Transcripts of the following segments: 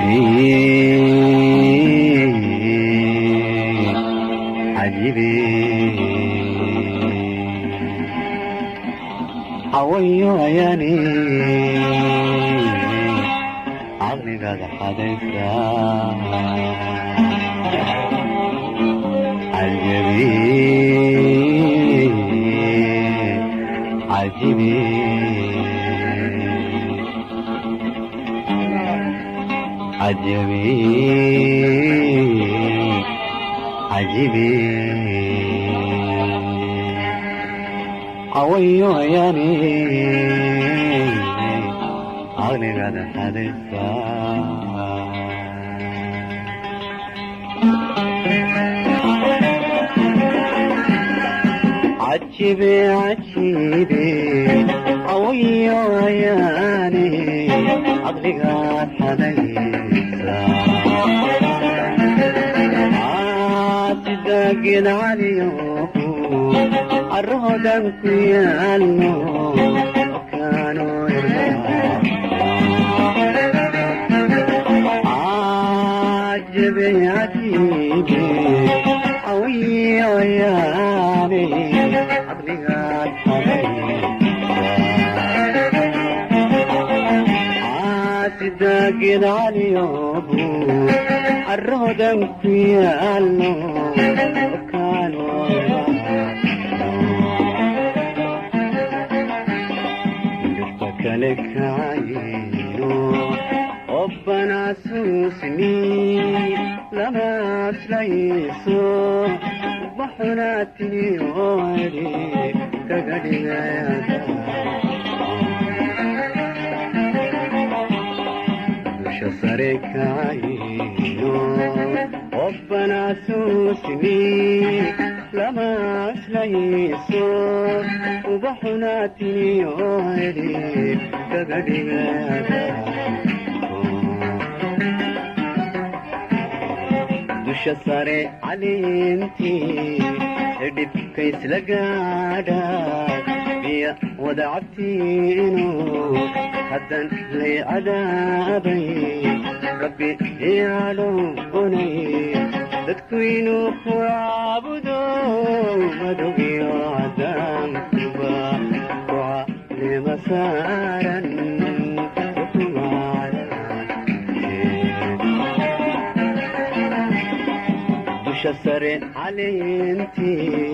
Cajibi cajibi cawayo ayaani caqligaada xadaysa cajabi cajibi cajabi cajibi cawayo ayaani caqligaada xadaysa cajibi cajibi cawayo ayaani caqligaad xadaysa caasidaagid caliyohu carrahodan ku yaalno kaano cajabi cajibi cawayo ayaani caqligaad xadaysa caasidaagid caliyohu carrahodan ku yaalno kaano dhirta kale kacayno obbanasuusni lama aslayso baxunaatiniyo eri kaga dhigayada dusha sare kacayno obbanasuusni lama aslayso ubaxunaatiniyo eri kaga dhigayada dusha sare caliintii dhibka isla gaadha biya wada cabtiinu haddan lay cadaabay rabbi icaloonay dadku inuu ku caabudo madowgiyo cadaankuba ku calima saaran dusha sare caliintii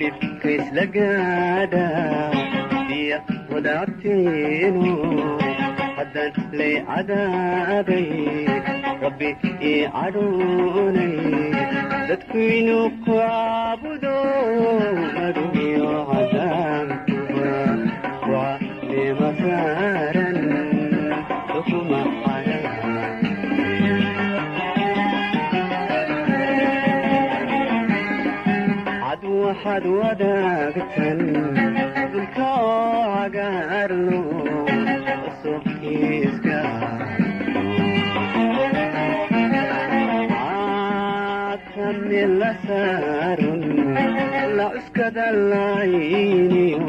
dhibka isla gaadha biya wada cabtiinu haddan lay cadaabay rabbi ii cadhoonay dadku inuu ku caabudo madowgiyo cadaankuba ku calima saaran kuma cad waxaad wadaagtan dhulka oo cagaarlo cusubkiiska caadkami la saarun la cuskada layniyo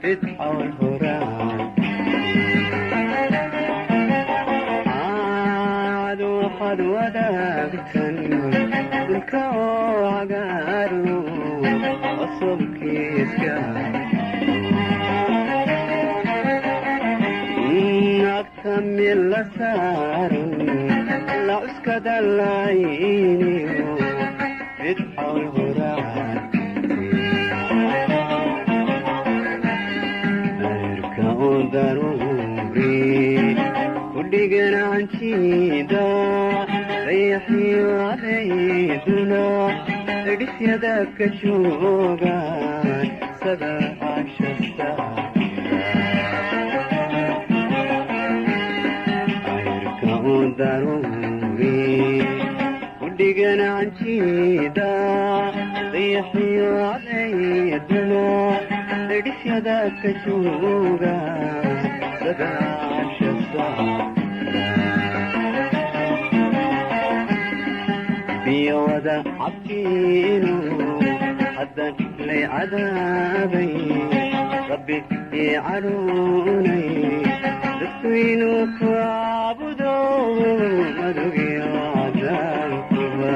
fidcawl horaan cad waxaad wadaagtan dhulka oo cagaarlo cusubkiiska agtami la saarun la cuskada layniyo fidcawl horaan cirka u daruuri kudhigan canjiida dayaxiyo cadayduna cidhisyada ka joogaan sagaashasta cirka u daruuri kudhigan canjiida dayaxiyo cadayduna cidhisyada ka joogaan sagaashasta biyo wada cabtiinu haddan lay cadaabay rabbi ii cadhoonay dadku inuu ku caabudo Madowgiyo cadaankuba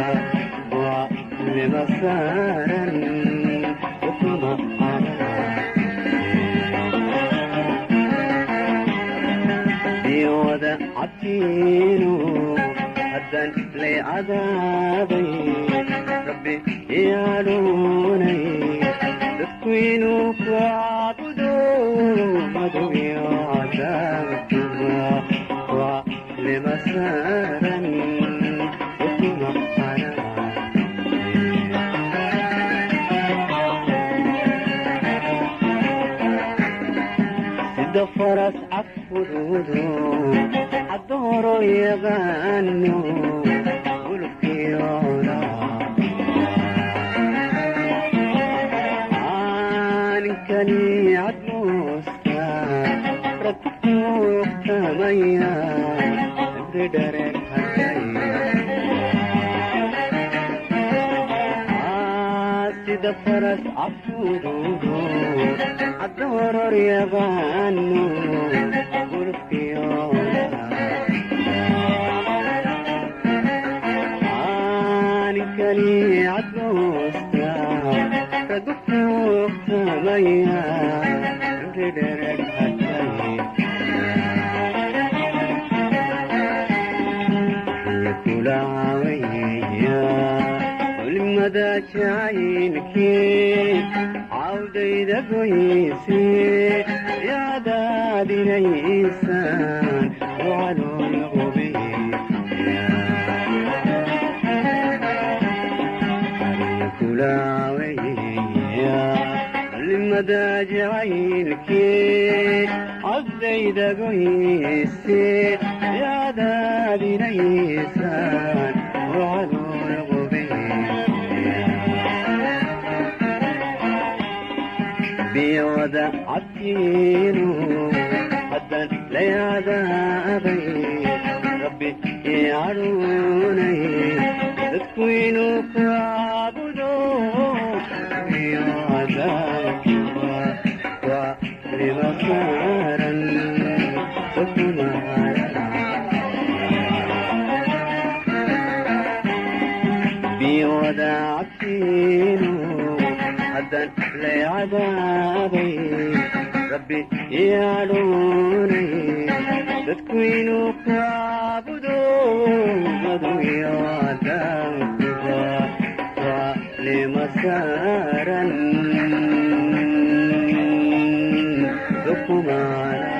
waa lima saaran ukuma wada cabtiinu haddaan lay cadaabay rabbi iyadhuunay dadku inuu ku caabudo madowgiyo cadaankuba waa lima saaran ukuma. Sida faras cagfuduudo caddooro yaqaano gulubkiyoona caaninkani cadmoosta ragkuuqtamaya cibri dhareer haday. Sida faras cagfuduudo caddooror yaqaano gulubkiyoona caaninkani cadmoosta ragkuuqtamaya cibri dhareer haday. Kulaawaya culimada jacaylkii cawdayda goyse yadaadinaysaan wacalool qube. Kulaawaya culimada jacaylkii cawdayda goyse yadaadinaysaan wacalool qube. Biyowada cabtiinu haddaan lay cadaabay rabbi icadhuunay dadku inuu ku caabudo iyo cadaabkuba waa lima saaran biyowada cabtiinu haddaan lay cadaabay rabbi iyadhuunay dadku inuu ku caabudo madowgiyo cadaankuba waa lima saaran dukumaana.